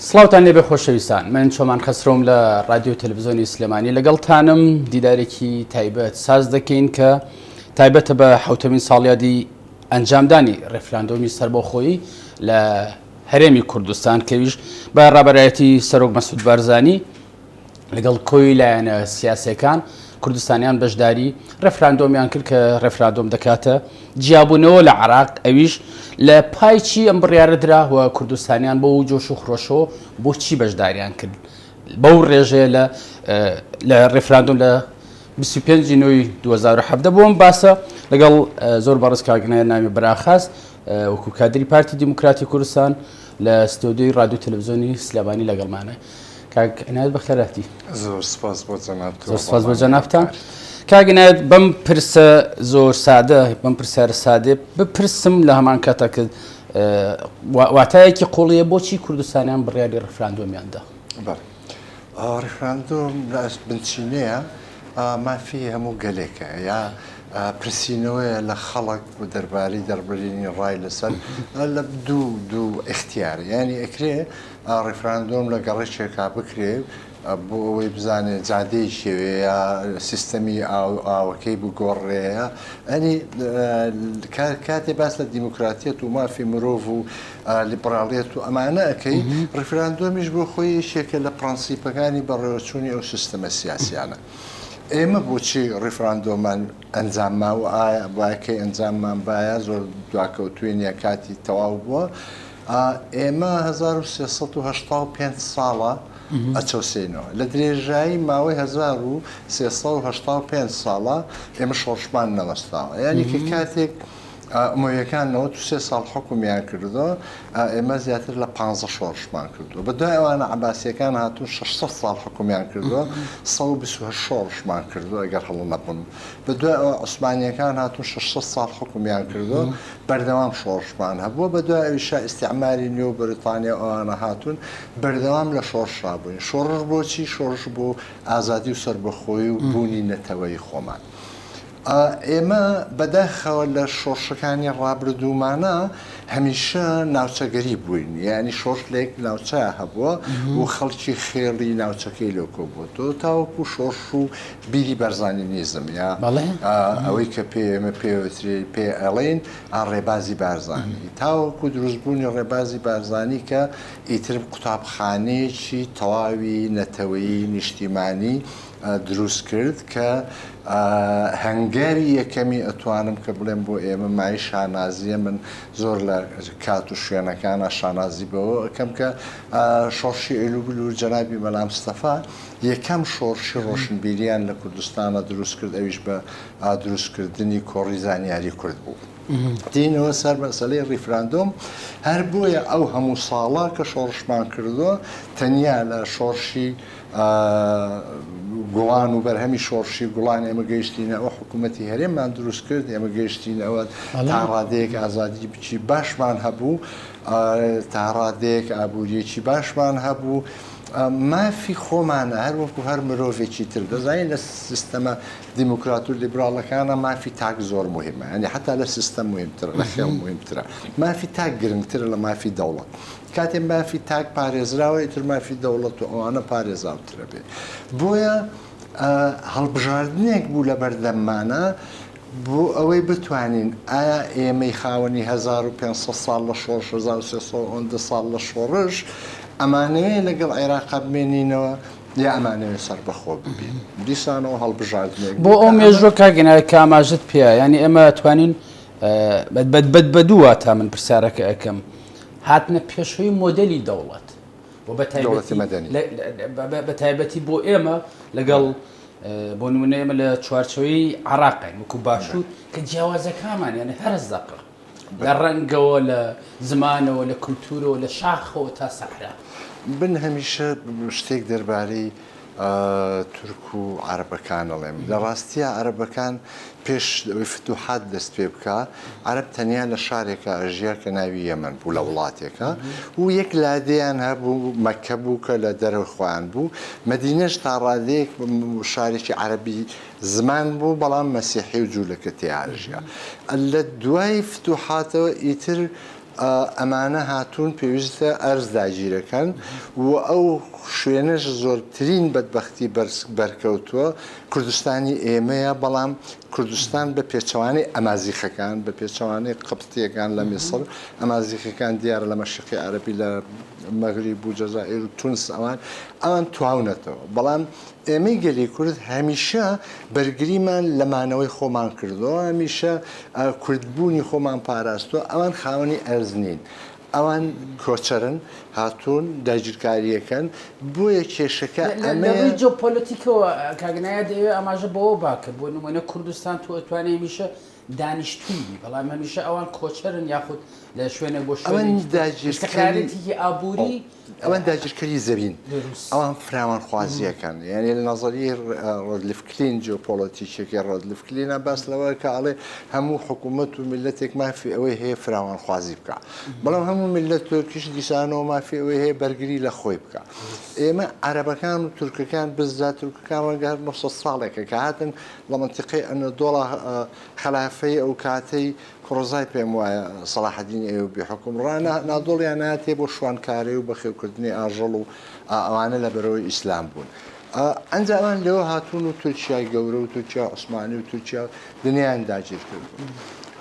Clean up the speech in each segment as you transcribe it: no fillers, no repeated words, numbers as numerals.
سڵاوتان لێبێ خۆشەویستان من چۆمان خەسرۆم لە ڕادیۆ تەلەڤزیۆنی سلێمانی لەگەڵتانم دیدارێکی تایبەت ساز دەکەین کە تایبەتە بە حوتەمین ساڵیادی ئەنجامدانی ڕێفراندۆمی سەربەخۆیی لە هەرێمی کوردستان کەویش بە ڕابەرایەتی سەرۆک مەسعود بارزانی لەگەڵ کۆی لایەنە سیاسەکان کوردستانیان بەشداری ڕێفراندۆمیان کرد کە ڕێفراندۆم دەکاتە جیابوونەوە لە عراق ئەویش لە پای چی ئەم بڕیارە درا و کوردستانیان بۆ و جۆش و خرۆشەوە بۆچی بەشداریان کرد بەو ڕێژەیە لە لە ڕێفراندۆم لە 25 نوێی 2017 بۆم باسە لەگەڵ زۆر بەڕێز کاک نامی براخاس وەکو کادری پارتی دیموکراتی کوردستان لە ستۆدیۆی ڕادیۆ تەلەڤزیۆنی سلێمانی لەگەڵمانە. کاک عنایەت بەخێرهاتی. زۆر سپاس بۆ جەنابت. زۆر سپاس بۆ جەنابتان. کاک عنایەت بەم پرسە زۆر سادە بەم پرسیارە سادێ بپرسم لە هەمان کاتا کە واتایەکی قوڵیە بۆچی کوردستانیان بڕیاری ڕفراندۆمیان دا؟ بەڵێ ڕیفراندۆم لە بنچینەیە مافی هەموو گەلێکە یا پرسینەوەیە لە خەڵک و دەربارەی دەربرینی ڕای لەسەر لە دوو دوو ئیختیار یانی ئەکرێ ڕیفراندۆم لە گەڕەکێکا بکرێ بۆ ئەوەی بزانێ جادەی کێوێ یا سیستەمی ئاو ئاوەکەی بگۆڕێ ئەنی کاتێ باس لە دیموکراتیەت و مافی مرۆڤ و لیبراڵیەت و ئەمانە ئەکەی ڕیفراندۆمیش بۆ خۆی یەکێکە لە پرەنسیپەکانی بەڕێوەچوونی ئەو سیستەمە سیاسیانە. ئێمە بۆچی ڕیفراندۆمان ئەنجام ما و ئایا بایە کەی ئەنجاممان بایە زۆر دواکەوتوین یا کاتی تەواو بووە ئێمە 1385 ساڵە ئەچەوسێینەوە لە درێژایی ماوەی 1385 ساڵە ئێمە شۆڕشمان نەوەستاوە یعنی کە کاتێک ئومەویەکان 93 ساڵ حکومیان کردووە، ئێمە زیاتر لە پانزە شۆڕشمان کردووە. بە دوای ئەوانە عەباسیەکان هاتوون 600 ساڵ حکومیان کردووە، 128 شۆڕشمان کردووە ئەگەر هەڵە نەبم. بە دوای ئەوە عوسمانیەکان هاتوون 600 ساڵ حکومیان کردووە، بەردەوام شۆڕشمان هەبووە. بە دوای ئەویشا ئیستیعماری نوێ و بەریتانیا و ئەوانە هاتوون، بەردەوام لە شۆڕشا بووین. شۆڕش بۆچی؟ شۆڕش بۆ ئازادی و سەربەخۆیی و بوونی نەتەوەیی خۆمان. ئێمە بەداخەوە لە شۆڕشەکانی ڕابردوومانا هەمیشە ناوچەگەری بووین، یانی شۆڕش لە یەک ناوچە هەبووە و خەڵکی خێڵی ناوچەکەی لێ کۆبووەتەوە تاوەکو شۆڕش و بیری بارزانینیزم یا ئەوەی کە پێ ئێمە پێوترێ پێ ئەڵێین ڕێبازی بارزانی تاوەکو دروستبوونی ڕێبازی بارزانی کە ئیتر قوتابخانەیەکی تەواوی نەتەوەیی نیشتیمانی دروست کرد کە هەنگاوی یەکەمی ئەتوانم کە بڵێم بۆ ئێمە مای شانازیە من زۆر لە کات و شوێنەکانە شانازی بەوە ئەکەم کە شۆڕشی ئەیلوول و جەنابی مەلا مستەفا یەکەم شۆڕشی ڕۆشنبیریان لە کوردستانە دروست کرد ئەویش بە دروستکردنی کۆڕی زانیاری کورد بوو. دێینەوە سەر مەسەلەی ڕیفراندۆم هەر بۆیە ئەو هەموو ساڵە کە شۆڕشمان کردووە تەنیا لە شۆڕشی گوڵان و بەرهەمی شۆڕشی گوڵان ئێمە گەیشتینە ئەوە حکوومەتی هەرێممان دروست کرد ئێمە گەیشتینەوە تا ڕادەیەک ئازادی بچی باشمان هەبوو تا ڕادەیەک ئابووریەکی باشمان هەبوو مافی خۆمانە هەر وەکو هەر مرۆڤێکی تر دەزانین لە سیستەمە دیموکرات و لیبراڵەکانە مافی تاک زۆر مهمە ینی حتا لە سیستەم مهمترە لە خێڵ مهمترە مافی تاک گرنگترە لە مافی دەوڵەت کاتێ مافی تاک پارێزراوە ئیتر مافی دەوڵەت و ئەوانە پارێزاوترە بێ. بۆیە هەڵبژاردنێک بوو لە بەردەممانا بۆ ئەوەی بتوانین ئایا ئێمەی خاوەنی 1500 ساڵ لە شۆڕش 1300 ئەوەندە ساڵ لە شۆڕش ئەمانەوێ لەگەڵ عێراقا بمێنینەوە یا ئەمانەوێ سەربەخۆ ببین دیسانەوە هەڵبژاردنێک بۆ ئەو مێژوە کاک عنایەت کە ئاماژەت پێیە یانی ئێمە توانین بە دوو واتا من پرسیارەکە ئەکەم هاتنە پێشەوەی مۆدێلی دەوڵەت و بە دەوڵەتی مەدەنی. بە تایبەتی بۆ ئێمە لەگەڵ بۆ نمونە ئێمە لە چوارچەوەی عراقین وەکو باشوور کە جیاوازەکانمان یانە هەرە زەقە لە ڕەنگەوە لە زمانەوە لە کولتورەوە لە شاخەوە تا سەحرا. من هەمیشە شتێک دەربارەی تورک و عەرەبەکان ئەڵێم. لە ڕاستیا عەرەبەکان پێش ئەوەی فتوحات دەست پێ بکا، عەرەب تەنیا لە شارێکا ئەژیا کە ناوی یەمەن بوو لە وڵاتێکا و یەک لادێیان هەبوو مەککە بوو کە لە دەرەوەی خۆیان بوو. مەدینەش تا ڕادەیەک شارێکی عەرەبی زمان بوو بەڵام مەسیحی و جوولەکە تێیا ئەژیا. لە دوای فتوحاتەوە ئیتر. ئەمانە هاتوون پێویستە ئەرز داگیرەکەن و ئەو شوێنەش زۆرترین بەدبەختی بەرکەوتووە کوردستانی ئێمەیە، بەڵام کوردستان بە پێچەوانەی ئەمازیخەکان، بە پێچەوانەی قبتییەکان لە میسڕ، ئەمازیخەکان دیارە لە مەشریقی عەرەبی لە مەغریب و جەزائیر و تونس ئەوان ئەوان تواونەتەوە، بەڵام ئێمەی گەلی کورد هەمیشە بەرگریمان لە مانەوەی خۆمان کردووە، هەمیشە کوردبوونی خۆمان پاراستووە، ئەوان خاوەنی ئەرز نین، ئەوان کۆچەرن، هاتوون داگیرکارییەکەن، بۆیە کێشەکە ئەمەیە. لە ڕووی جیۆپۆلەتیکەوە کاک نایە دەیەوێ ئاماژە بەوە با کە بۆ نموونە کوردستان تۆ ئەتوانێ هەمیشە دانیشتووی بی، بەڵام هەمیشە ئەوان کۆچەرن یاخود لە شوێنێک بۆ ئەوان شوێنێکی تر، داگیرکەری ئیستقرارێتێکی ئابووری ئەوان داگیرکەری زەوین، ئەوان فراوانخوازییەکەن، یانی لە نەزەریەی ڕۆدلف کلین جیۆپۆڵەتیکیەکەی ڕۆدلف کلینە باس لەوە کە ئەڵێ هەموو حکوومەت و میللەتێک مافی ئەوەی هەیە فراوانخوازی بکا، بەڵام هەموو میللەتێکیش دیسانەوە مافی ئەوەی هەیە بەرگری لە خۆی بکا. ئێمە عەرەبەکان و تورکەکان بززات تورکەکان ڕەنگە هەر 900 ساڵێکە کە هاتن لە مەنتیقەی ئەنەدۆڵا خەلافەی ئەو کاتەی کوڕەزای پێم وایە سەڵاحەدینی ئەیوبی حوکمڕان نادۆڵیان هاتێ بۆ شوانکاری و بەخێوکردنی ئاژەڵ و ئەوانە لە بەرەوەی ئیسلام بوون. ئەنجا ئەوان لەوە هاتوون و تورکیای گەورە و تورکیا عوسمانی و تورکیا دنیایان داگیر کردووە.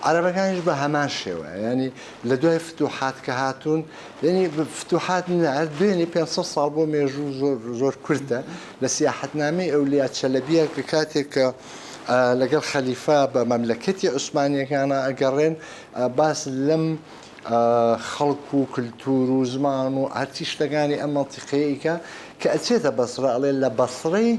عەرەبەکانیش بە هەمان شێوە یانی لە دوای فتوحات کە هاتوون یعنی فتوحات نە هەر دوێنێ 500 ساڵ بۆ مێژوو زۆر زۆر کورتە لە سیاحەتنامەی ئەولیا چەلەبیە کە کاتێک کە لەگەڵ خەلیفە بە مەملەکەتی عوسمانیەکانا ئەگەڕێن باس لەم خەڵک و کلتور و زمان و هەرچی شتەکانی ئەم مەنتیقەیە ئەیکا کە ئەچێتە بەسرە ئەڵێ لە بەسرەی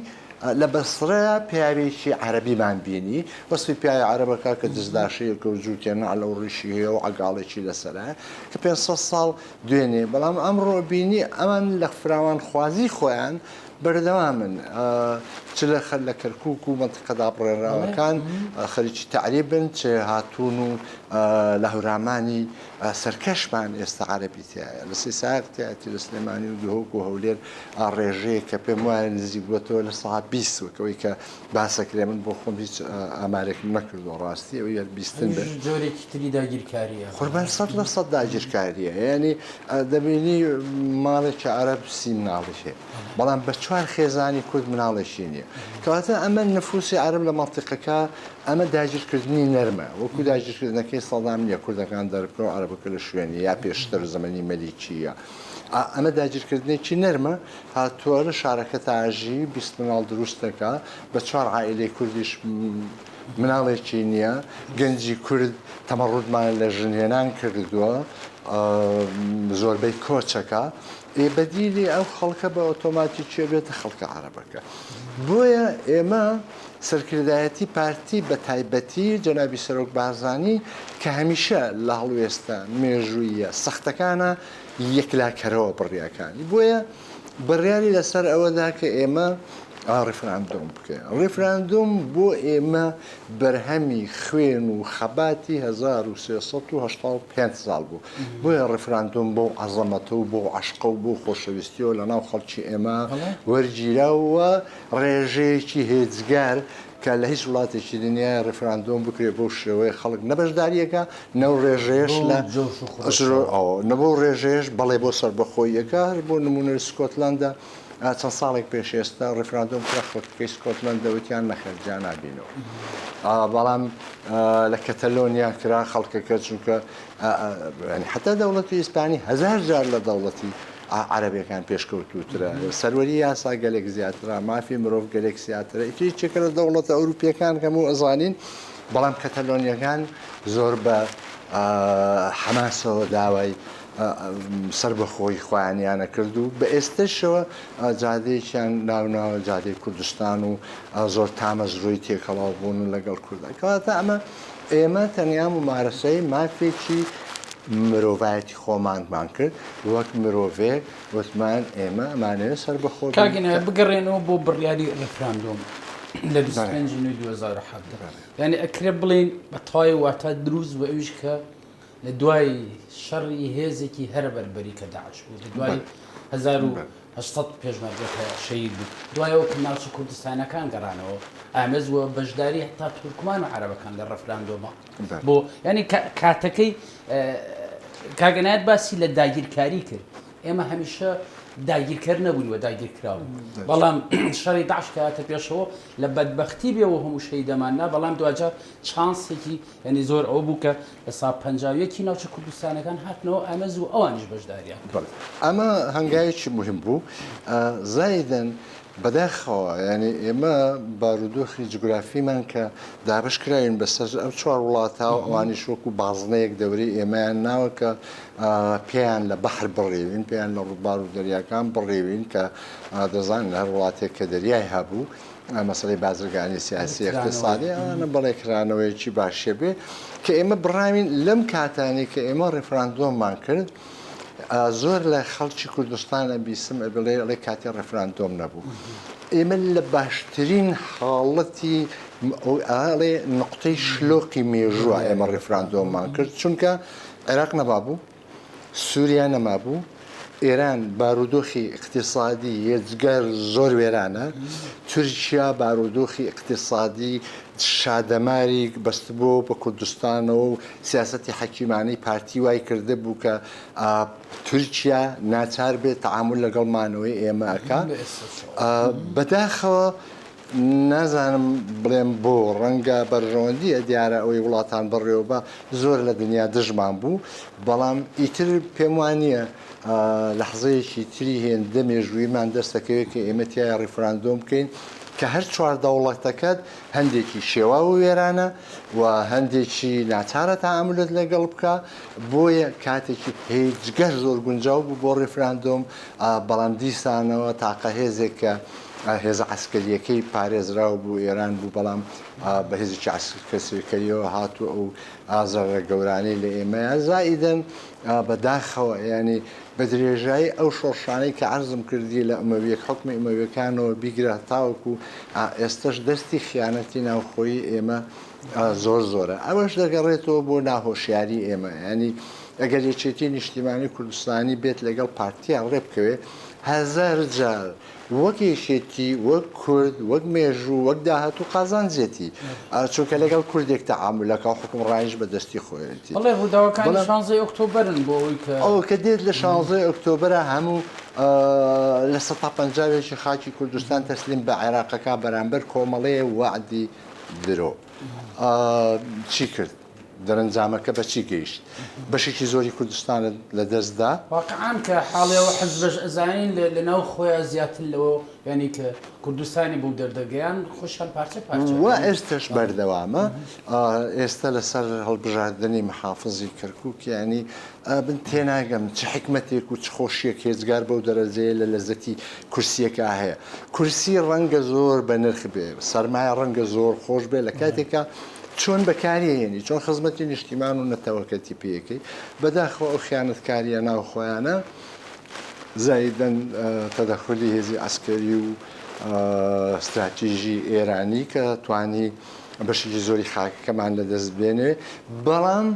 لە بەسرە پیاوێکی عەرەبیمان بینی وەسفی پیاوی عەرەبەکە کە دزداشەیەکە و جووتێ نەعلە و ڕیشی هەیە و عەگاڵێکی لەسەرە کە 500 ساڵ دوێنێ بەڵام ئەمڕۆ بینی ئەوان لە فراوانخوازی خۆیان بەردەوامن چ لە لە کەرکوک و مەنتیقە دابڕێنراوەکان خەریکی تەعریبن چ هاتوون و لە هەورامانی سەرکەشمان ئێستا عەرەبی تیایە لە سیسایق تیایەتی لە سلێمانی و دهۆک و هەولێر ڕێژەیە کە پێم وایە نزیک بووەتەوە لە سەعات 20 وەکەوەی کە باسەکرێ من بۆ خۆم هیچ ئامارێکم نەکردووە ڕاستی ئەوەی هەر بیستن بێ. ئەویش جۆرێکی تری داگیرکارییە. قوربان 100% داگیرکارییە یانی دەبینی ماڵێکی عەرەب سی مناڵی هەیە بەڵام بە چوار خێزانی کورد مناڵێکی نییە کەواتە ئەمە نفوسی عەرەب لە مەنتیقەکە ئەمە داگیرکردنی نەرمە وەکو داگیرکردنەکەی سەدام نییە کوردەکان دەربکەن و عەرەبەکە لە شوێنی یا پێشتر زەمەنی مەلیکییە ئەمە داگیرکردنێکی نەرمە هاتووە لە شارەکە تا ئەژی 20 مناڵ دروست دەکا بە چوار عائیلەی کوردیش مناڵێکی نییە گەنجی کورد تەمەڕودمان لە ژنهێنان کردووە زۆربەی کۆچەکە ئێ بەدیلی ئەو خەڵکە بە ئۆتۆماتیکی ئەبێتە خەڵکە عەرەبەکە. بۆیە ئێمە سەرکردایەتی پارتی بە تایبەتی جەنابی سەرۆک بارزانی کە هەمیشە لە هەڵوێستە مێژووییە سەختەکانا یەکلاکەرەوە بڕیاکانی بۆیە بڕیاری لەسەر ئەوەدا کە ئێمە ڕیفراندۆم بکەین. ڕیفراندۆم بۆ ئێمە بەرهەمی خوێن و خەباتی 1385 ساڵ بوو. بۆیە ڕیفراندۆم بەو عەزەمەتە و بەو عەشقە و بەو خۆشەویستیەوە لەناو خەڵکی ئێمە وەرگیرا و ڕێژەیەکی هێجگار کە لە هیچ وڵاتێکی دنیای ڕیفراندۆم بکرێت بەو شێوەیە خەڵک نە بەشداریەکە نە و ڕێژەیەش لە نە بەو ڕێژەیەش بەڵێ بۆ سەربەخۆییەکە هەر بۆ نموونە لە سکۆتلەندا چەند ساڵێک پێش ئێستا ڕیفراندۆم کرا خەڵکەکەی سکۆتلەندە وتیان نەخێر جیا نابینەوە بەڵام لە کەتەلۆنیا کرا خەڵکەکە چونکە حتا دەوڵەتی ئیسپانی هەزار جار لە دەوڵەتی عەرەبەکان پێشکەوتووترە سەروەری یاسا گەلێک زیاترە مافی مرۆڤ گەلێک زیاترە یەکێکە لە دەوڵەتە ئەوروپیەکان هەموو ئەزانین بەڵام کەتەلۆنیەکان زۆر بە حەماسەوە داوای سەربەخۆیی خۆیانیانە کرد و بە ئێستەشەوە جادەیەکیان ناوناوە جادەی کوردستان و زۆر تامەزرۆی تێکەڵاو بوون لەگەڵ کوردە کەواتە ئەمە ئێمە تەنیا ممارەسەی مافێکی مرۆڤایەتی خۆمانمان کرد وەک مرۆڤێک وتمان ئێمە ئەمانەوێت سەربەخۆ بین. کاک عنایە بگەڕێنەوە بۆ بڕیاری ڕیفراندۆم لە 25 نوێی 2017 یعنی ئەکرێ بڵێین بە تەواوی واتا دروست بوو ئەویش کە لە دوای شەڕی هێزێکی هەرە بەربەری کە داعش بوو لە دوای 1800 پێشمەرگە کە شەهید بوو دوایەوە کە ناوچە کوردستانەکان گەڕانەوە ئامێز و بەشداری هەتا تورکمان و عەرەبەکان لە ڕەفراندۆمە بۆ ینی کاتەکەی. کاک عنایەت باسی لە داگیرکاری کرد ئێمە هەمیشە داگیرکەر نەبووین و داگیرکراو بەڵام شەڕی داعش کە هاتە پێشەوە لە بەدبەختی بێ و هەموو شەهیدەمان نا بەڵام دواجار چانسێکی یعنی زۆر ئەوە بوو کە لە سا 51 ناوچە کوردستانەکان هاتنەوە ئامێز و ئەوانیش بەشداریان بەڵێ ئەمە هەنگاوێکی مهم بوو زایدەن بەداخەوە یانی ئێمە بارودۆخی جوگرافیمان کە دابەش کراوین بەسەر ئەم چوار وڵاتە و ئەوانیش وەکو بازنەیەک دەورەی ئێمەیان ناوە کە پێیان لە بەحر بڕیوین پێیان لە ڕووبار و دەریاکان بڕیوین کە دەزانن لە هەر وڵاتێک کە دەریای هەبوو مەسەلەی بازرگانی سیاسی اقتصادی ئەوانە بەڵێ کرانەوەیەکی باشە بێ کە ئێمە بڕاوین لەم کاتانی کە ئێمە ڕیفراندۆممان کرد زۆر لە خەڵکی کوردستان ئەبیسم ئەبڵێ ئەڵێ کاتی ڕێفراندۆم نەبوو ئێمە لە باشترین حاڵەتی ئەڵێ نقطەی شلۆقی مێژووە ئێمە ڕێفراندۆممان کرد چونکە عێراق نەبابوو سووریا نەمابوو ئێران بارودۆخی اقتصادی یەجگەر زۆر وێرانە تورکیا بارودۆخی اقتصادی شادەماری بەستبوو بە کوردستانەوە و سیاسەتی حەکیمانەی پارتی وای کردبوو کە تورکیا ناچار بێت تەعامول لەگەڵ مانەوەی ئێمە ئەکا. بەداخەوە نازانم بڵێم بۆ ڕەنگە بەرژەوەندیە دیارە ئەوەی وڵاتان بەڕێوە بە زۆر لە دنیا دژمان بوو بەڵام ئیتر پێم وانییە لەحزەیەکی تری هێندە مێژوویمان دەستەکەوێت کە ئێمە تیایا ڕیفراندۆم بکەین کە هەر چوار دەوڵەتەکەت هەندێکی شێواو و وێرانە و هەندێکی ناچارە تەعامولت لەگەڵ بکا، بۆیە کاتێکی هێجگەر زۆر گونجاو بوو بۆ ڕیفراندۆم، بەڵام دیسانەوە تاقە هێزێک کە هێزە عەسکەرییەکەی پارێزراو بوو ئێران بوو، بەڵام بە هێزێکی عەسکەرییەوە هات و ئەو زەرەرە گەورانەی لە ئێمەیە، زائیدەن بە داخەوە یانی بە درێژایی ئەو شۆڕشانەی کە عەرزم کردی لە ئومەویەک حوکمی ئومەویەکانەوە بیگرە تاوەکو ئێستەش دەستی خیانەتی ناوخۆیی ئێمە زۆر زۆرە ئەوەش دەگەڕێتەوە بۆ ناهۆشیاری ئێمە ینی ئەگەر یەکێتی نیشتیمانی کوردستانی بێت لەگەڵ پارتیان ڕێ بکەوێ هەزار جار وەک یەکێتی، وەک کورد، وەک مێژوو، وەک داهاتوو قازانجێتی. چونکە لەگەڵ کوردێک تەعامول ئەکا و حوکمڕانیش بە دەستی خۆیەتی. بەڵێ ڕووداوەکانی بەڵام شانزەی ئۆکتۆبەرن بۆ ئەوەی کە. ئەوە کە دێت لە شانزەی ئۆکتۆبەرا هەموو لە سەتا پەنجاوێکی خاکی کوردستان تەسلیم بە عێراق ئەکا بەرامبەر کۆمەڵێ وەعدی درۆ. چی کرد؟ دەرەنجامەکە بە چی گەیشت؟ بەشێکی زۆری کوردستانت لە دەست دا. واقعان کە حاڵی ئەوە حزبەش ئەزانین لە ناو خۆیا زیاتر لەوە یانی کە کوردستانی بەو دەردە گەیان خۆشیان پارچە پارچە وە ئێستەش بەردەوامە ئێستە لەسەر هەڵبژاردنی محافزی کەرکوک یانی من تێناگەم چ حیکمەتێک و چ خۆشیەک هێجگار بەو دەرەجەیە لە لەزەتی کورسیەکە هەیە کورسی ڕەنگە زۆر بە نرخ بێ سەرمایە ڕەنگە زۆر خۆش بێ لە کاتێکا چۆن بەکاری هێنی، چۆن خزمەتی نیشتیمان و نەتەوەکەتی پێ ئەکەی، بەداخەوە ئەو خیانەتکاریە ناوخۆیانە زایدەن تەدەخولی هێزی عەسکەری و ستراتیژی ئێرانی کە توانی بەشێکی زۆری خاکەکەمان لەدەست بێنێ، بەڵام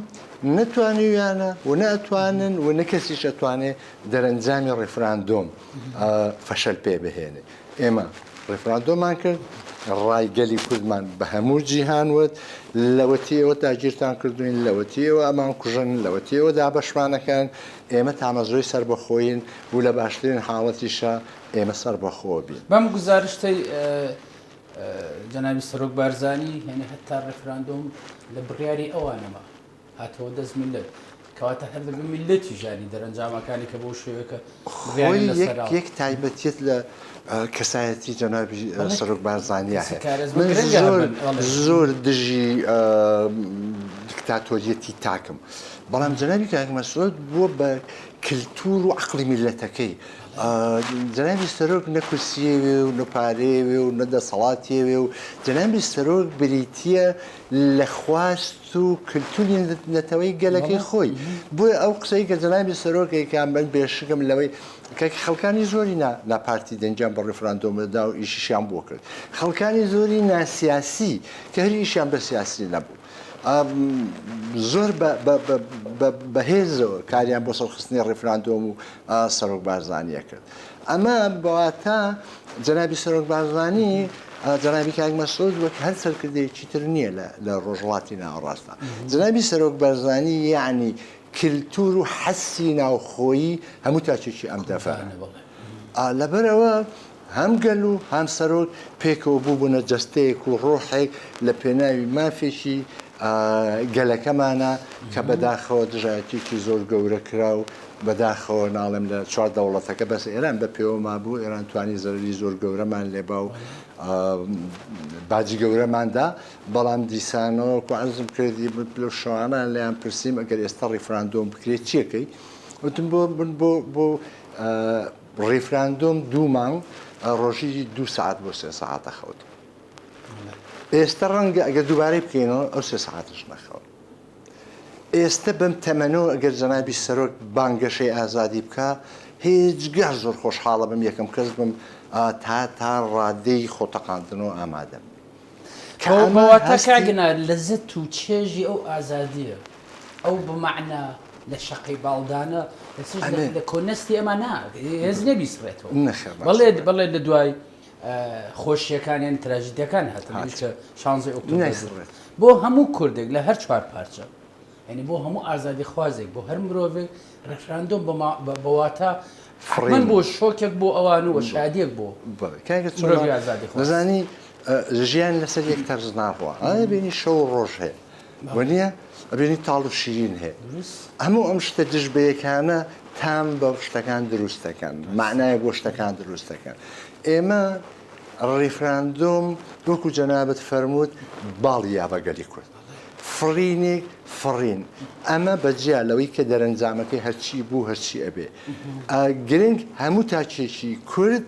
نەتوانیویانە و نە ئەتوانن و نە کەسیش ئەتوانێ دەرەنجامی ڕیفراندۆم فەشەل پێ بهێنێ. ئێمە ڕیفراندۆمان کرد، ڕای گەلی کوردمان بە هەموو جیهان وت، لەوەتی ئێوە داگیرتان کردوین، لەوەتی ئێوە ئەمان کوژن، لەوەتی ئێوە دابەشمانەکەن، ئێمە تامەزرۆی سەربەخۆیین و لە باشترین حاڵەتیشا ئێمە سەربەخۆ بین. بەم گوزارشتەی جەنابی سەرۆک بارزانی، یانی هەتا ڕیفراندۆم لە بڕیاری ئەوانەما. هاتەوە دەست میللەت کەواتە هەر دەبێ میللەتیش یانی دەرەنجامەکانی کە بەو شێوەیە کە خۆی یەک یەک تایبەتیت لە کەسایەتی جەنابی سەرۆک بارزانیا هەیە من زۆر زۆر دژی دیکتاتۆریەتی تاکم بەڵام جەنابی کاک مەسعود بووە بە کلتور و عقلی میلەتەکەی جەنابی سەرۆک نە کورسیەوێ و نە پارەیەوێ و نە دەسەڵاتیەوێ و جەنابی سەرۆک بریتییە لە خواست و کلتوری نەتەوەی گەلەکەی خۆی بۆیە ئەو قسەی کە جەنابی سەرۆک ئەیکا من بێشکم لەوەی کە خەڵکانی زۆری نا ناپارتی دەنگیان بە ڕیفراندۆم دا و ئیشیشیان بۆ کرد خەڵکانی زۆری ناسیاسی کە هەر ئیشیان بە سیاسی نەبوو زۆر بەهێزەوە کاریان بۆ سەرخستنی ڕیفراندۆم و سەرۆک بارزانیە کرد ئەمە بەواتە جەنابی سەرۆک بارزانی جەنابی کاک مەسعود وەک هەر سەرکردەیەکی تر نییە لە ڕۆژهەڵاتی ناوەڕاستدا. جەنابی سەرۆک بارزانی یەعنی. کلتور و حەسی ناوخۆیی هەموو تاکێکی ئەم دەڤەرە. لەبەرئەوە هەم گەل و هەم سەرۆک پێکەوە بووبوونە جەستەیەک و ڕۆحێک لە پێناوی مافێکی گەلەکەمانا کە بەداخەوە دژایەتیەکی زۆر گەورە کرا و بەداخەوە ناڵێم لە چوار دەوڵەتەکە بەس ئێران بە پێوە مابوو، ئێران توانی زەرەری زۆر گەورەمان لێبا و باجی گەورەمان دا، بەڵام دیسانەوە وەکو عەرزم کردی من لەو شەوانە لێیان پرسیم ئەگەر ئێستا ڕیفراندۆم بکرێت چیەکەی؟ وتم بۆ من بۆ بۆ ڕیفراندۆم دوو مانگ ڕۆژی دوو سەعات بۆ سێ سەعات ئەخەوتم. ئێستە ڕەنگە ئەگەر دووبارەی بکەینەوە ئەو سێ سەعاتەش نەخەوم. ئێستە بەم تەمەنەوە ئەگەر جەنابی سەرۆک بانگەشەی ئازادی بکا هێجگار زۆر خۆشحاڵە بم یەکەم کەس بم تا تا ڕادەی خۆتەقاندنەوە ئامادەم. کە ئەمە واتە کاک نار لەزەت و چێژی ئەو ئازادییە ئەو بمەعنا لە شەقەی باڵدانە لە کۆنەستی ئەمە نا هێز نەبیسڕێتەوە بەڵێ بەڵێ لە دوای خۆشیەکان یان تراژیدیەکان هاتن کە شانزەی ئۆکتۆبەر بۆ هەموو کوردێک لە هەر چوار پارچە یعنی بۆ هەموو ئازادی خوازێک بۆ هەر مرۆڤێک ڕێفراندۆم بەواتە من بۆ شۆکێک بۆ ئەوان و شادیەک بۆ مرۆڤی ئازادی دەزانی ژیان لەسەر یەک تەرز ناڕوا بینی شەو ڕۆژ هەیە وەنیە ئەبینی تاڵ و شیرین هەیە هەموو ئەم شتە دژ بەیەکانە تام بە شتەکان دروست دەکەن معنای بۆ شتەکان دروست دەکەن ئێمە ڕیفراندۆم وەکو جەنابت فەرمووت باڵی یا بە گەلی کورد فڕینێک فڕین ئەمە بەجیا لەوەی کە دەرەنجامەکەی هەرچی بوو هەرچی ئەبێ گرنگ هەموو تاکێکی کورد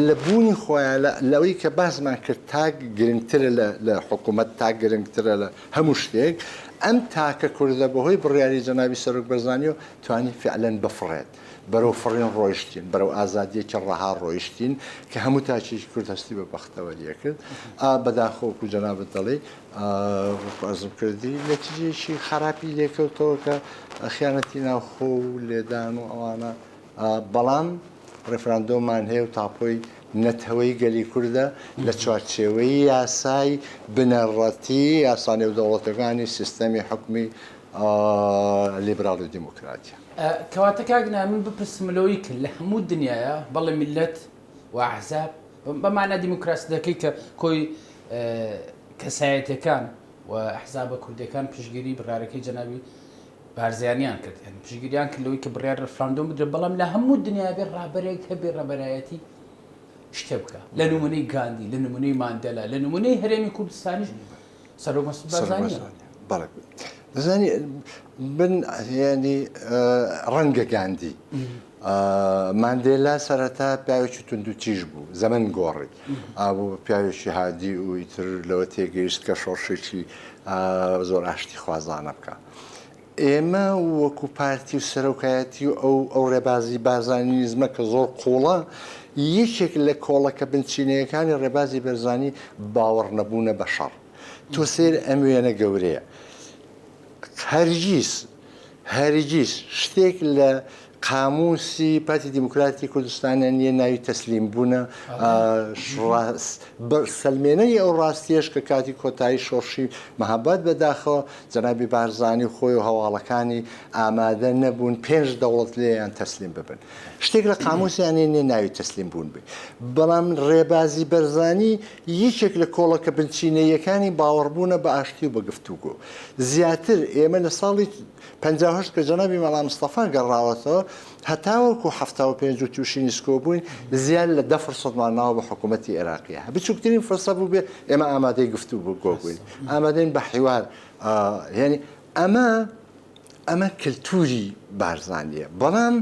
لە بوونی خۆیان لەوەی کە باسمان کرد تاک گرنگترە لە حکوومەت تاک گرنگترە لە هەموو شتێک ئەم تاکە کوردە بەهۆی بڕیاری جەنابی سەرۆک بەرزانیەوە توانی فعلەن بفڕێت بەرەو فڕین ڕۆیشتین بەرەو ئازادیەکی ڕەها ڕۆیشتین کە هەموو تاکێکی کورد هەستی بە بەختەوەریە کرد بەداخەوە وەکو جەنابت دەڵێی وەکو عەرزم کردی نەتیجەیەکی خراپی لێکەوتەوە کە خیانەتی ناوخۆ و لێدان و ئەوانە بەڵام ڕێفراندۆممان هەیە و تاپۆی نەتەوەی گەلی کوردە لە چوارچێوەی یاسای بنەڕەتی یاسا نێودەوڵەتەکانی سیستەمی حکومی لیبراڵی و دیموکراتیە. کەواتە کاک نایە من بپرسم لەوەی کە لە هەموو دنیایا بەڵێ میللەت و ئەحزاب بە مانا دیموکراسیەکەی کە کۆی کەسایەتەکان و ئەحزابە کوردەکان پشتگیری بڕارەکەی جەنابی بارزانیان کرد یعنی پشتگیریان کرد لەوەی کە بڕیار ڕفراندۆم بدرێت بەڵام لە هەموو دنیا بێ ڕابەرێک هەبێ ڕابەرایەتی شتێ بکە لە نمونەی گاندی لە نمونەی ماندەلا لە نمونەی هەرێمی کوردستانیش سەرۆک مەسعود بارزانیە. بەڵێ دەزانی من یعنی ڕەنگە گاندی ماندێلا سەرەتا پیاوێکی توندوتیژ بوو زەمەن گۆڕی ئابوو بە پیاوێکی هادی و ئیتر لەوە تێگەیشت کە شۆڕشێکی زۆر ئاشتی خوازانە بکە ئێمە وەکو پارتی و سەرۆکایەتی و ئەو ئەو ڕێبازی بارزانینیزمە کە زۆر قوڵە یەکێک لە کۆڵەکە بنچینەیەکانی ڕێبازی بەرزانی باوەڕ نەبوونە بە شەڕ تۆ سێر ئەم وێنە گەورەیە هەرگیز هەرگیز شتێک لە قاموسی پارتی دیموکراتی کوردستانە نییە ناوی تەسلیم بوونە سەلمێنەری ئەو ڕاستیەش کە کاتی کۆتایی شۆڕشی مەهاباد بەداخەوە جەنابی بارزانی خۆی و هەواڵەکانی ئامادە نەبوون پێنج دەوڵەت لێیان تەسلیم ببن شتێک لە قاموسیان نییە ناوی تەسلیم بوون بێ بەڵام ڕێبازی بەرزانی یەکێک لە کۆڵەکە بنچینەیەکانی باوەڕبوونە بە ئاشتی و بە گفتوگۆ زیاتر ئێمە لە ساڵی 58 کە جەنابی مەلا مستەفا گەڕاوەتەوە هەتاوەکو 75 و تووشی نیسکۆ بووین زیاد لە دە فرسەتمان ناوە بە حکوومەتی عێراقیە بچووکترین فرسە بوو بێ ئێمە ئامادەی گفتوگۆ بووین ئامادەین بە حیوار یعنی ئەمە ئەمە کلتوری بارزانیە بەڵام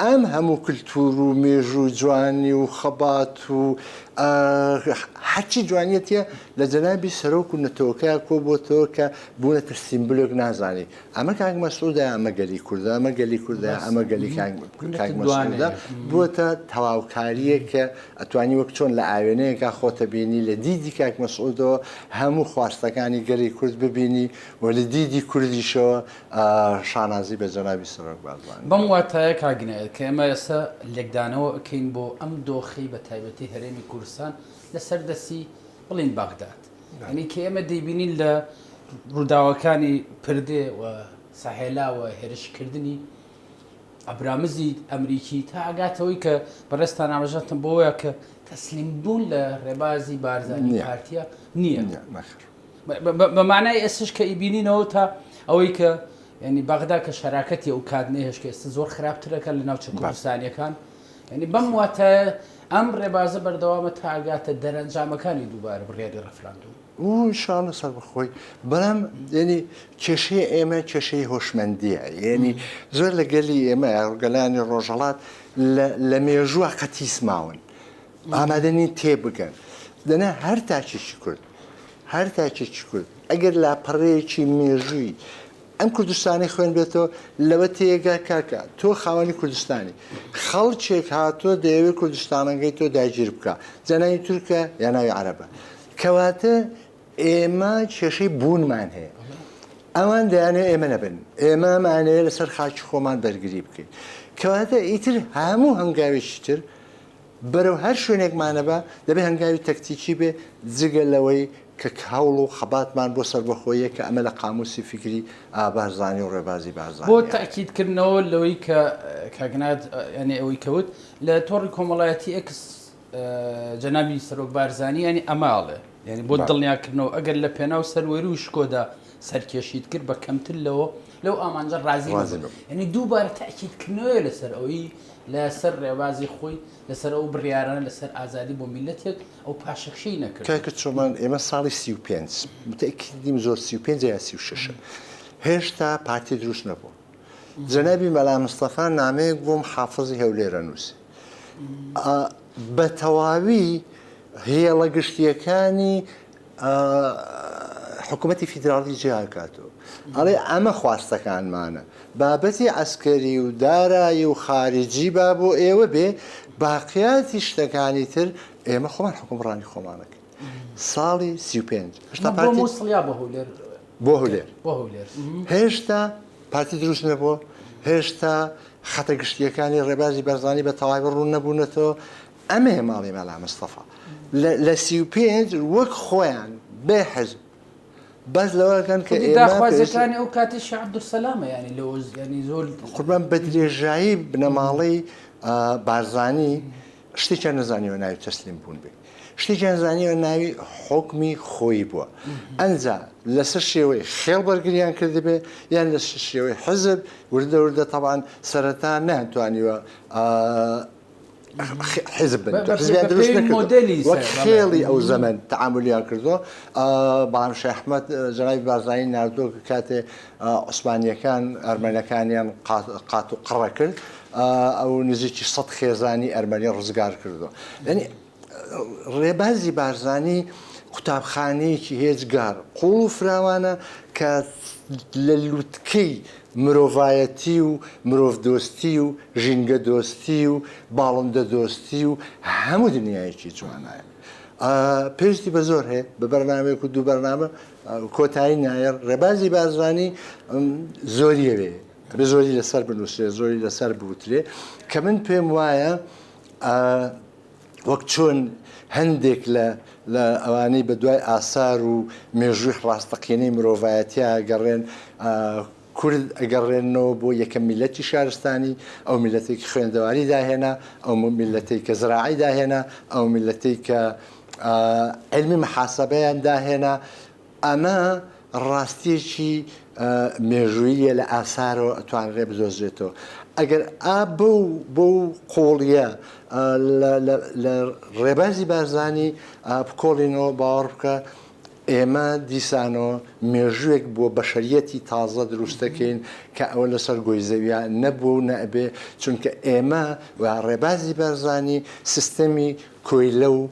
ئەم هەموو کلتور و مێژوو و جوانی و خەبات و هەرچی جوانیەتیە لە جەنابی سەرۆک و نەتەوەکەیا کۆبۆتەوە کە بوونەتە سیمبولێک نازانی ئەمە کاک مەسعودە ئەمە گەلی کوردە ئەمە گەلی کوردە ئەمە گەلی کاک مەسعودە بووەتە تەواوکاریەک کە ئەتوانی وەک چۆن لە ئاوێنەیەکا خۆتە بینی لە دیدی کاک مەسعودەوە هەموو خواستەکانی گەلی کورد ببینی و لە دیدی کوردیشەوە شانازی بە جەنابی سەرۆک بارزانی. بەم واتایە کاک عنایەت کە ئێمە ئێستا لێکدانەوە ئەکەین بۆ ئەم دۆخەی بە تایبەتی هەرێمی کوردستان لەسەر دەستی بڵێین بەغداد یانی کە ئێمە دەیبینین لە ڕووداوەکانی پردێ و. سەهێلاوە هێرشکردنی ئەبرامزی ئەمریکی تا ئەگاتەوەی کە بەڕێزتان ئاماژەتان بۆیە کە تەسلیم بوون لە ڕێبازی بارزانی پارتیە نییە بە مانای ئێستش کە ئیبینینەوە تا ئەوەی کە ینی بەغدا کە شەراکەتی ئەو کات نەهێشت کە ئێستا زۆر خراپترەکە لە ناوچە کوردستانیەکان ینی بەم واتە ئەم ڕێبازە بەردەوامە تا ئەگاتە دەرەنجامەکانی دووبارە بڕیاری ڕفراندوم. و ان شاء اللە سەربەخۆی بەڵام یعنی کێشەی ئێمە کێشەی هۆشمەندیە یعنی زۆر لە گەلی ئێمە گەلانی ڕۆژهەڵات لە مێژووە قەتیس ماون ئامادە نین تێبگەن دەنا هەر تاکێکی کورد هەر تاکێکی کورد ئەگەر لاپەڕەیەکی مێژووی ئەم کوردستانی خوێن بێتەوە لەوە تێگا کاکە تۆ خاوەنی کوردستانی خەڵکێک هاتووە دەیەوێت کوردستانەکەی تۆ داگیر بکە جەناوی تورکە یا ناوی عەرەبە کەواتە ئێمە کێشەی بوونمان هەیە. ئەوان دەیانەوێت ئێمە نەبن. ئێمە مانەوێت لەسەر خاکی خۆمان بەرگری بکەین. کەواتە ئیتر هەموو هەنگاوێکی تر بەرەو هەر شوێنێکمانە بە دەبێت هەنگاوی تەکتیکی بێ جگە لەوەی کە هەوڵ و خەباتمان بۆ سەربەخۆیە کە ئەمە لە قاموسی فیکری بارزانی و ڕێبازی بارزانی بۆ تەئکیدکردنەوە لەوەی کە کاک ناد یانی ئەوەی کە وت لە تۆڕی کۆمەڵایەتی ئێکس جەنابی سەرۆک بارزانی ینی ئەمە ئەڵێ یعنی بۆ دڵنیاکردنەوە ئەگەر لە پێناو سەروەری و شکۆدا سەرکێشیت کرد بە کەمتر لەوە لەو ئامانجە ڕازی ینی دووبارە تاکیدکردنەوەی لەسەر ئەوەی لەسەر ڕێبازی خۆی لەسەر ئەو بڕیارانە لەسەر ئازادی بۆ میلەتێک ئەو پاشەکشەی نەکرد کاکە چۆمان ئێمە ساڵی 35 متأکدیم زۆر 35 یا 36 هێشتا پارتی دروست نەبوو جەنابی مەلا مستەفا نامەیەک بۆم حافزی هەولێرە نووسی بە تەواوی هێڵە گشتیەکانی حکوومەتی فیدراڵی جیاکاتەوە ئەڵێ ئەمە خواستەکانمانە بابەتی عسکەری و دارایی و خارجی با بۆ ئێوە بێ باقیاتی شتەکانی تر ئێمە خۆمان حکومڕانی خۆمانەکەین ساڵی 35 هێشتا پارتی موسڵ یا بۆ هەولێر بۆ هەولێر بۆ هەولێر هێشتا پارتی دروست نەبووە هێشتا خەتە گشتیەکانی ڕێبازی بەرزانی بە تەواوی ڕوون نەبوونەتەوە ئەمەیە ماڵی مەلا مستەفا لە 35 وەک خۆیان بێ حزب بەس لەوەکەن کە داخوازەکانی ئەو کاتی شێخ عەبدولسەلامە ینی لەوە ینی زۆر قوربان بە درێژایی بنەماڵەی بارزانی شتێکیان نەزانیوە ناوی تەسلیم بوون بێ شتێکیان زانیوە ناوی حوکمی خۆی بووە ئەنجا لەسەر شێوەی خێڵ بەرگریان کردبێ یان لە شێوەی حزب وردە وردە تەبان سەرەتا نەیانتوانیوە حزب بن حزبیان دروست نەکردووە وەک خێڵی ئەو زەمەن تەعامولیان کردووە بەڵام شێخ ئەحمەد جەنابی بارزانی ناردووە کە کاتێ عوسمانییەکان ئەرمەنەکانیان قات و قڕە کرد ئەو نزیکی سەد خێزانی ئەرمەنی ڕزگار کردووە یعنی ڕێبازی بارزانی قوتابخانەیەکی هێجگار قوڵ و فراوانە کە لە لوتکەی مرۆڤایەتی و مرۆڤدۆستی و ژینگەدۆستی و باڵندەدۆستی و هەموو دنیایەکی جوانایە. پێویستی بە زۆر هەیە بە بەرنامەیەک و دوو بەرنامە کۆتایی نایە ڕێبازی بارزانی زۆریەوێ ئەبێ زۆری لەسەر بنووسرێ زۆری لەسەر بوترێ کە من پێم وایە وەک چۆن هەندێک لە لە ئەوانەی بە دوای ئاسار و مێژووی ڕاستەقینەی مرۆڤایەتیا گەڕێن کورد ئەگەڕێنەوە بۆ یەکەم میلەتی شارستانی ئەو میلەتێکی خوێندەواری داهێنا ئەو میلەتێک کە زراعی داهێنا ئەو میلەتێک کە علمی محاسبەیان داهێنا ئەمە ڕاستیەکی مێژووییە لە ئاسارەوە ئەتوانرێ بدۆزرێتەوە. ئەگەر ئا بەو بەو قووڵیە لە ڕێبازی بارزانی بکۆڵینەوە باوەڕ بکە ئێمە دیسانەوە مێژووێک بۆ بەشەریەتی تازە دروست دەکەین کە ئەوە لەسەر گۆی زەویا نەبووە و نەئەبێ چونکە ئێمە و ڕێبازی بارزانی سیستەمی کۆیلە و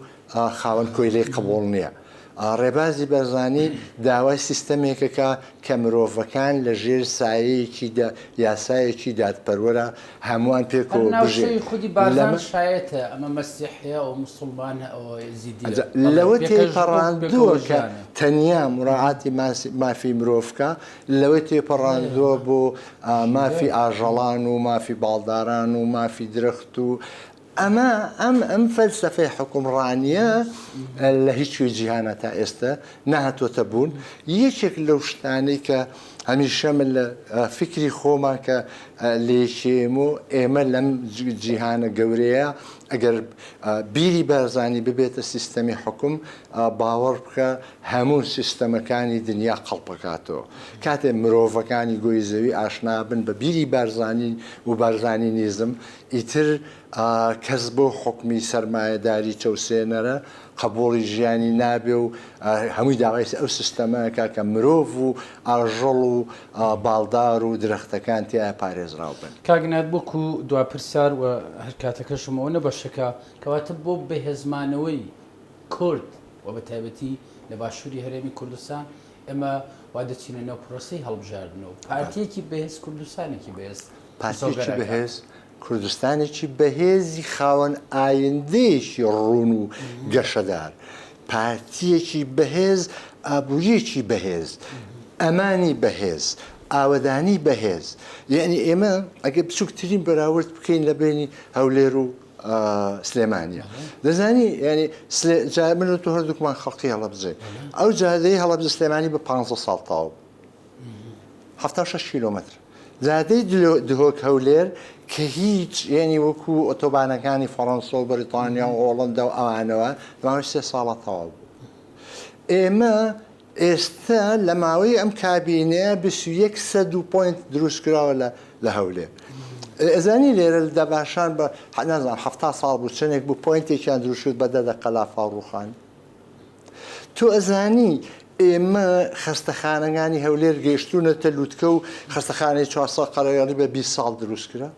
خاوەن کۆیلەی قبوڵ نییە. ڕێبازی بەرزانی داوای سیستەمێکەکا کە مرۆڤەکان لە ژێر سایەیەکی یاسایەکی دادپەروەرا هەمووان پێکەوە بژێن. ناوچەی خودی بارزان شایەتە ئەمە مەسیحیە ئەوە موسڵمانە ئەوە ئێزیدیە. لەوە تێپەڕاندووە کە تەنیا موراعاتی مافی مرۆڤ بکا، لەوە تێپەڕاندووە بۆ مافی ئاژەڵان و مافی باڵداران و مافی درەخت و ئەمە ئەم ئەم فەلسەفەی حوکمڕانییە لە هیچ کوێی جیهانا تا ئێستە نەهاتۆتە بوون. یەکێک لەو شتانەی کە هەمیشە من لە فیکری خۆما کە لێکێم و ئێمە لەم جیهانە گەورەیە ئەگەر بیری بارزانی ببێتە سیستەمی حوکم باوەڕ بکە هەموو سیستەمەکانی دنیا قەڵپەکاتەوە. کاتێ مرۆڤەکانی گۆی زەوی ئاشنا بن بە بیری بارزانی و بارزانینیزم ئیتر کەس بۆ حوکمی سەرمایەداری چەوسێنەرە قبوڵی ژیانی نابێ و هەمووی داوای ئەو سیستەمە ئەکا کە مرۆڤ و ئاژەڵ و باڵدار و درەختەکان تیایا پارێزراو بن. کاک ناد وەکو دوا پرسیار و هەر کاتەکەشم ئەوە نەبەشەکە کەواتە بۆ بەهێزمانەوەی کورد و بە تایبەتی لە باشووری هەرێمی کوردستان ئێمە وا دەچینە ناو پرۆسەی هەڵبژاردنەوە پارتیەکی بەهێز کوردستانێکی بەهێز پارتیەکی بەهێز کوردستانێکی بەهێزی خاوەن ئایندەیەکی ڕوون و گەشەدار، پارتییەکی بەهێز، ئابوورییەکی بەهێز، ئەمانی بەهێز، ئاوەدانی بەهێز. یەعنی ئێمە ئەگەر بچووکترین بەراورد بکەین لە بەینی هەولێر و سلێمانییە، دەزانی یانی جا من و تۆ هەردووکمان خەڵکی هەڵەبجەین، ئەو جادەی هەڵەبجە سلێمانی بە پانزە ساڵ تەواو بوو. 76 کیلۆمەتر جادەی دهۆک هەولێر کە هیچ یعنی وەکو ئۆتۆبانەکانی فەڕەنسا و بەریتانیا و هۆڵندا و ئەوانەوە ماوەی سێ ساڵە تەواو بوو ئێمە ئێستا لە ماوەی ئەم کابینەیە 21 سەد و point دروست کراوە لە لە هەولێر ئەزانی لێرە لە دەباشان بە نازانم 70 ساڵ بوو چەندێک بوو point ێکیان دروست کرد بە دە دەقە لافاو ڕووخان تۆ ئەزانی ئێمە خەستەخانەکانی هەولێر گەیشتوونەتە لوتکە و خەستەخانەی 400 قەرەوێڵی بە 20 ساڵ دروست کرا؟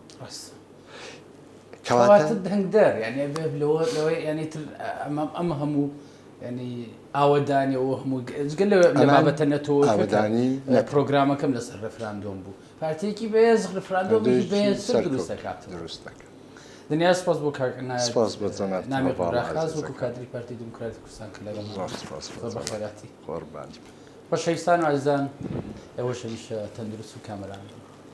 کەواتە دەنگدەر یعنی لەوە لەوەی یعنی تر ئەمە ئەم هەموو یعنی ئاوەدانی و هەموو جگە لە بابەتە نەتەوە ئاوەدانی لە پرۆگرامەکەم لەسەر ڕێفراندۆم بوو پارتیەکی بەهێز ڕفراندۆمێکی بەهێزتر دروست دەکات دروست دەکات. دنیا سپاس بۆ کاک نایب سپاس بۆ جەنابت نامی هەڤاڵ قوبراخاز وەکو عەزیزەکەم. کادری پارتی دیموکراتی کوردستان کە لەگەڵمان زۆر سپاس بۆ زۆر جەنابت بەخێرهاتی قوربانت بم. خۆشەویستان و ئازیزان ئێوەش هەمیشە تەندروست و کامەران بن.